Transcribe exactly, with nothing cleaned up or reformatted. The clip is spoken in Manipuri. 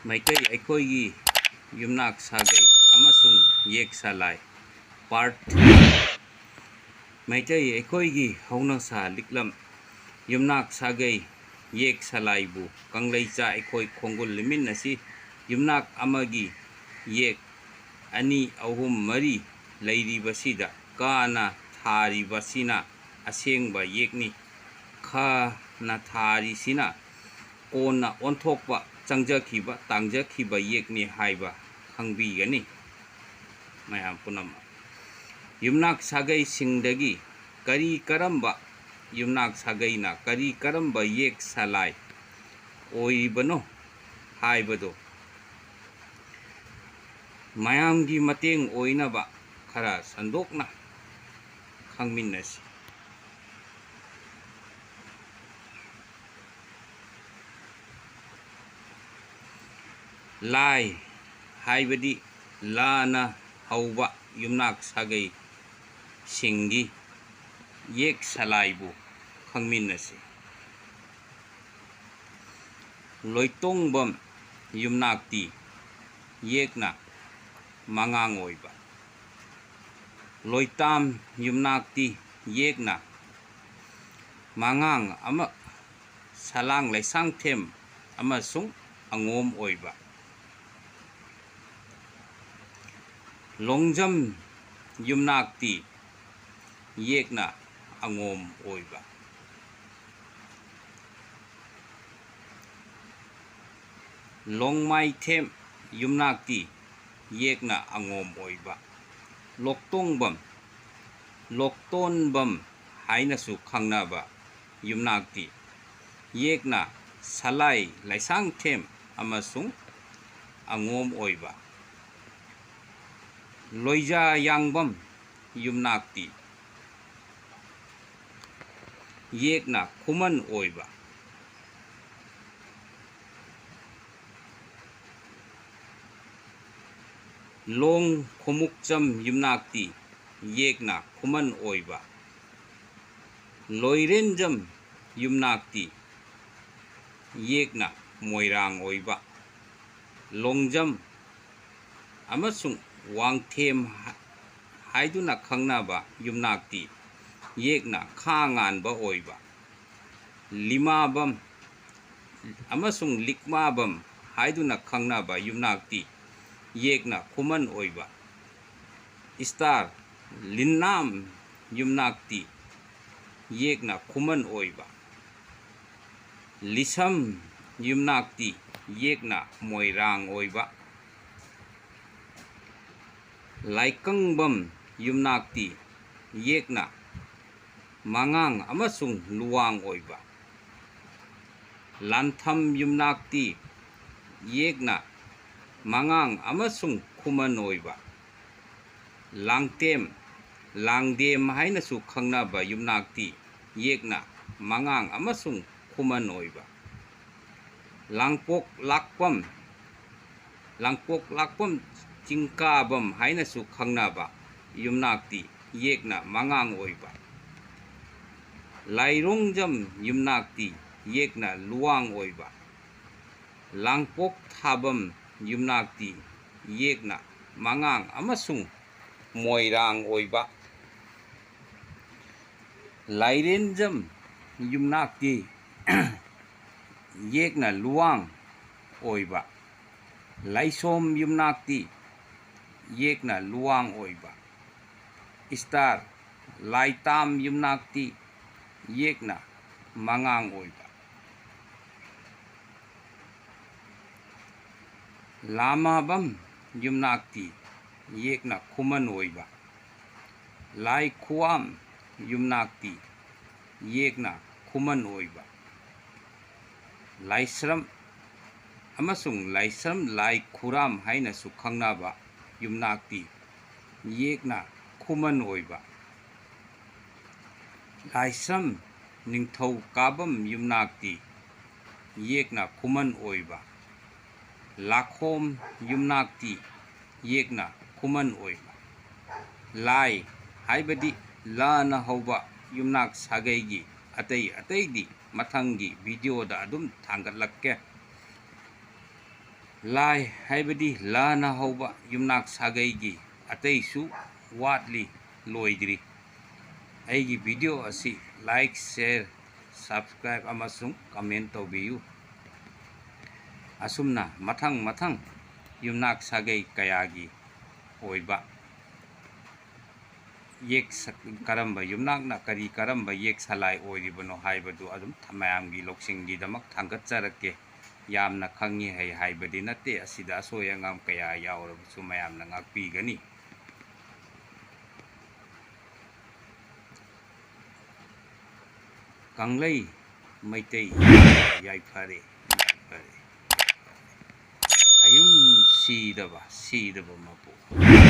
ꯃꯩꯇꯩ ꯑꯩꯈꯣꯏꯒꯤ ꯌꯨꯝꯅꯥꯛ ꯁꯥꯒꯩ ꯑꯃꯁꯨꯡ ꯌꯦꯛ ꯁꯂꯥꯏ꯫ Part ꯃꯩꯇꯩ ꯑꯩꯈꯣꯏꯒꯤ ꯍꯧꯅꯁꯥ ꯂꯤꯛꯂꯝ ꯌꯨꯝꯅꯥꯛ ꯁꯥꯒꯩ ꯌꯦꯛ ꯁꯂꯥꯏꯕꯨ ꯀꯪꯂꯩꯆꯥ ꯑꯩꯈꯣꯏ ꯈꯣꯡꯒꯨꯜ ꯂꯤꯃꯤꯟ ꯑꯁꯤ ꯌꯨꯝꯅꯥꯛ ꯑꯃꯒꯤ ꯌꯦꯛ ꯑꯅꯤ, ꯑꯍꯨꯝ, ꯃꯔꯤ ꯂꯩꯔꯤꯕꯁꯤꯗ ꯀꯥꯅ ꯊꯥꯔꯤꯕꯁꯤꯅ ꯑꯁꯦꯡꯕ ꯌꯦꯛꯅꯤ, ꯈꯅ ꯊꯥꯔꯤꯁꯤꯅ ꯀꯣꯟꯅ ꯑꯣꯟꯊꯣꯛꯄ, ꯆꯪꯖꯈꯤꯕ, ꯇꯥꯡꯖꯈꯤꯕ ꯌꯦꯛꯅꯤ ꯍꯥꯏꯕ ꯈꯪꯕꯤꯒꯅꯤ꯫ ꯃꯌꯥꯝ ꯄꯨꯝꯅꯃꯛ ꯌꯨꯝꯅꯥꯛ ꯁꯥꯒꯩꯁꯤꯡꯗꯒꯤ ꯀꯔꯤ ꯀꯔꯝꯕ ꯌꯨꯝꯅꯥꯛ ꯁꯥꯒꯩꯅ ꯀꯔꯤ ꯀꯔꯝꯕ ꯌꯦꯛ ꯁꯂꯥꯏ ꯑꯣꯏꯔꯤꯕꯅꯣ ꯍꯥꯏꯕꯗꯨ ꯃꯌꯥꯝꯒꯤ ꯃꯇꯦꯡ ꯑꯣꯏꯅꯕ ꯈꯔ ꯁꯟꯗꯣꯛꯅ ꯈꯪꯃꯤꯟꯅꯁꯤ꯫ ꯂꯥꯏ ꯍꯥꯏꯕꯗꯤ ꯂꯥꯅ ꯍꯧꯕ ꯌꯨꯝꯅꯥꯛ ꯁꯥꯒꯩꯁꯤꯡꯒꯤ ꯌꯦꯛ ꯁꯂꯥꯏꯕꯨ ꯈꯪꯃꯤꯟꯅꯁꯤ꯫ ꯂꯣꯏꯇꯣꯡꯕꯝ ꯌꯨꯝꯅꯥꯛꯇꯤ ꯌꯦꯛꯅ ꯃꯉꯥꯡ ꯑꯣꯏꯕ꯫ ꯂꯣꯏꯇꯥꯝ ꯌꯨꯝꯅꯥꯛꯇꯤ ꯌꯦꯛꯅ ꯃꯉꯥꯡ ꯑꯃ ꯁꯂꯥꯡ ꯂꯩꯁꯥꯡꯊꯦꯝ ꯑꯃꯁꯨꯡ ꯑꯉꯣꯝ ꯑꯣꯏꯕ꯫ ꯂꯣꯡꯖꯝ ꯌꯨꯝꯅꯥꯛꯇꯤ ꯌꯦꯛꯅ ꯑꯉꯣꯝ ꯑꯣꯏꯕ꯫ ꯂꯣꯡꯃꯥꯏꯊꯦꯝ ꯌꯨꯝꯅꯥꯛꯇꯤ ꯌꯦꯛꯅ ꯑꯉꯣꯝ ꯑꯣꯏꯕ꯫ ꯂꯣꯛꯇꯣꯡꯕꯝ, ꯂꯣꯛꯇꯣꯟꯕꯝ ꯍꯥꯏꯅꯁꯨ ꯈꯪꯅꯕ ꯌꯨꯝꯅꯥꯛꯇꯤ ꯌꯦꯛꯅ ꯁꯂꯥꯏ ꯂꯩꯁꯥꯡꯊꯦꯝ ꯑꯃꯁꯨꯡ ꯑꯉꯣꯝ ꯑꯣꯏꯕ꯫ ꯂꯣꯏꯖꯥ ꯌꯥꯡꯕꯝ ꯌꯨꯝꯅꯥꯛꯇꯤ ꯌꯦꯛꯅ ꯈꯨꯃꯟ ꯑꯣꯏꯕ꯫ ꯂꯣꯡ ꯈꯣꯃꯨꯛꯆꯝ ꯌꯨꯝꯅꯥꯛꯇꯤ ꯌꯦꯛꯅ ꯈꯨꯃꯟ ꯑꯣꯏꯕ꯫ ꯂꯣꯏꯔꯦꯟꯖꯝ ꯌꯨꯝꯅꯥꯛꯇꯤ ꯌꯦꯛꯅ ꯃꯣꯏꯔꯥꯡ ꯑꯣꯏꯕ꯫ ꯂꯣꯡꯖꯝ ꯑꯃꯁꯨꯡ ꯋꯥꯡꯊꯦꯝ ꯍꯥꯏꯗꯨꯅ ꯈꯪꯅꯕ ꯌꯨꯝꯅꯥꯛꯇꯤ ꯌꯦꯛꯅ ꯈꯥ ꯉꯥꯟꯕ ꯑꯣꯏꯕ꯫ ꯂꯤꯃꯥꯕꯝ ꯑꯃꯁꯨꯡ ꯂꯤꯛꯃꯥꯕꯝ ꯍꯥꯏꯗꯨꯅ ꯈꯪꯅꯕ ꯌꯨꯝꯅꯥꯛꯇꯤ ꯌꯦꯛꯅ ꯈꯨꯃꯟ ꯑꯣꯏꯕ꯫ ꯏꯁꯇꯥꯔ ꯂꯤꯟꯅꯥꯝ ꯌꯨꯝꯅꯥꯛꯇꯤ ꯌꯦꯛꯅ ꯈꯨꯃꯟ ꯑꯣꯏꯕ꯫ ꯂꯤꯁꯝ ꯌꯨꯝꯅꯥꯛꯇꯤ ꯌꯦꯛꯅ ꯃꯣꯏꯔꯥꯡ ꯑꯣꯏꯕ꯫ ꯂꯥꯏꯀꯪꯕꯝ ꯌꯨꯝꯅꯥꯛꯇꯤ ꯌꯦꯛꯅ ꯃꯉꯥꯡ ꯑꯃꯁꯨꯡ ꯂꯨꯋꯥꯡ ꯑꯣꯏꯕ꯫ ꯂꯥꯟꯊꯝ ꯌꯨꯝꯅꯥꯛꯇꯤ ꯌꯦꯛꯅ ꯃꯉꯥꯡ ꯑꯃꯁꯨꯡ ꯈꯨꯃꯟ ꯑꯣꯏꯕ꯫ ꯂꯥꯡꯇꯦꯝ, ꯂꯥꯡꯗꯦꯝ ꯍꯥꯏꯅꯁꯨ ꯈꯪꯅꯕ ꯌꯨꯝꯅꯥꯛꯇꯤ ꯌꯦꯛꯅ ꯃꯉꯥꯡ ꯑꯃꯁꯨꯡ ꯈꯨꯃꯟ ꯑꯣꯏꯕ꯫ ꯂꯥꯡꯄꯣꯛ ꯂꯥꯛꯄꯝ, ꯂꯥꯡꯄꯣꯛ ꯂꯥꯛꯄꯝ ꯆꯤꯡꯀꯥꯕꯝ ꯍꯥꯏꯅꯁꯨ ꯈꯪꯅꯕ ꯌꯨꯝꯅꯥꯛꯇꯤ ꯌꯦꯛꯅ ꯃꯉꯥꯡ ꯑꯣꯏꯕ꯫ ꯂꯥꯏꯔꯣꯡꯖꯝ ꯌꯨꯝꯅꯥꯛꯇꯤ ꯌꯦꯛꯅ ꯂꯨꯋꯥꯡ ꯑꯣꯏꯕ꯫ ꯂꯥꯡꯄꯣꯛ ꯊꯥꯕꯝ ꯌꯨꯝꯅꯥꯛꯇꯤ ꯌꯦꯛꯅ ꯃꯉꯥꯡ ꯑꯃꯁꯨꯡ ꯃꯣꯏꯔꯥꯡ ꯑꯣꯏꯕ꯫ ꯂꯥꯏꯔꯦꯟꯖꯝ ꯌꯨꯝꯅꯥꯛꯇꯤ ꯌꯦꯛꯅ ꯂꯨꯋꯥꯡ ꯑꯣꯏꯕ꯫ ꯂꯥꯏꯁꯣꯝ ꯌꯨꯝꯅꯥꯛꯇꯤ ꯌꯦꯛꯅ ꯂꯨꯋꯥꯡ ꯑꯣꯏꯕ꯫ ꯏꯁꯇꯥꯔ ꯂꯥꯏꯇꯥꯝ ꯌꯨꯝꯅꯥꯛꯇꯤ ꯌꯦꯛꯅ ꯃꯉꯥꯡ ꯑꯣꯏꯕ꯫ ꯂꯥꯃꯥꯕꯝ ꯌꯨꯝꯅꯥꯛꯇꯤ ꯌꯦꯛꯅ ꯈꯨꯃꯟ ꯑꯣꯏꯕ꯫ ꯂꯥꯏ ꯈꯨꯋꯥꯝ ꯌꯨꯝꯅꯥꯛꯇꯤ ꯌꯦꯛꯅ ꯈꯨꯃꯟ ꯑꯣꯏꯕ꯫ ꯂꯥꯏꯁ꯭ꯔꯝ ꯑꯃꯁꯨꯡ ꯂꯥꯏꯁ꯭ꯔꯝ ꯂꯥꯏ ꯈꯨꯔꯥꯝ ꯍꯥꯏꯅꯁꯨ ꯈꯪꯅꯕ ꯌꯨꯝꯅꯥꯛꯇꯤ ꯌꯦꯛꯅ ꯈꯨꯃꯟ ꯑꯣꯏꯕ꯫ ꯂꯥꯏꯁ꯭ꯔꯝ ꯅꯤꯡꯊꯧ ꯀꯥꯕꯝ ꯌꯨꯝꯅꯥꯛꯇꯤ ꯌꯦꯛꯅ ꯈꯨꯃꯟ ꯑꯣꯏꯕ꯫ ꯂꯥꯈꯣꯝ ꯌꯨꯝꯅꯥꯛꯇꯤ ꯌꯦꯛꯅ ꯈꯨꯃꯟ ꯑꯣꯏꯕ꯫ ꯂꯥꯏ ꯍꯥꯏꯕꯗꯤ ꯂꯅ ꯍꯧꯕ ꯌꯨꯝꯅꯥꯛ ꯁꯥꯒꯩꯒꯤ ꯑꯇꯩ ꯑꯇꯩꯗꯤ ꯃꯊꯪꯒꯤ ꯚꯤꯗꯤꯑꯣꯗ ꯑꯗꯨꯝ ꯊꯥꯡꯒꯠꯂꯛꯀꯦ꯫ ꯂꯥꯏ ꯍꯥꯏꯕꯗꯤ ꯂꯅ ꯍꯧꯕ ꯌꯨꯝꯅꯥꯛ ꯁꯥꯒꯩꯒꯤ ꯑꯇꯩꯁꯨ ꯋꯥꯠꯂꯤ, ꯂꯣꯏꯗ꯭ꯔꯤ꯫ ꯑꯩꯒꯤ video ꯑꯁꯤ like, share, subscribe ꯑꯃꯁꯨꯡ comment ꯇꯧꯕꯤꯌꯨ꯫ ꯑꯁꯨꯝꯅ ꯃꯊꯪ ꯃꯊꯪ ꯌꯨꯝꯅꯥꯛ ꯁꯥꯒꯩ ꯀꯌꯥꯒꯤ ꯑꯣꯏꯕ ꯌꯦꯛ ꯁ-, ꯀꯔꯝꯕ ꯌꯨꯝꯅꯥꯛꯅ ꯀꯔꯤ, ꯀꯔꯝꯕ ꯌꯦꯛ ꯁꯂꯥꯏ ꯑꯣꯏꯔꯤꯕꯅꯣ ꯍꯥꯏꯕꯗꯨ ꯑꯗꯨꯝ ꯊ-, ꯃꯌꯥꯝꯒꯤ ꯂꯧꯁꯤꯡꯒꯤꯗꯃꯛ ꯊꯥꯡꯒꯠꯆꯔꯛꯀꯦ꯫ ꯌꯥꯝꯅ ꯈꯪꯉꯤ ꯍꯩ ꯍꯥꯏꯕꯗꯤ ꯅꯠꯇꯦ, ꯑꯁꯤꯗ ꯑꯁꯣꯏ ꯑꯉꯥꯝ ꯀꯌꯥ ꯌꯥꯎꯔꯕꯁꯨ ꯃꯌꯥꯝꯅ ꯉꯥꯛꯄꯤꯒꯅꯤ꯫ ꯀꯪꯂꯩ ꯃꯩꯇꯩ ꯌꯥꯏꯐꯔꯦ, ꯌꯥꯏꯐꯔꯦ꯫ ꯑꯌꯨꯝ ꯁꯤꯗꯕ, ꯁꯤꯗꯕ ꯃꯄꯣꯛ꯫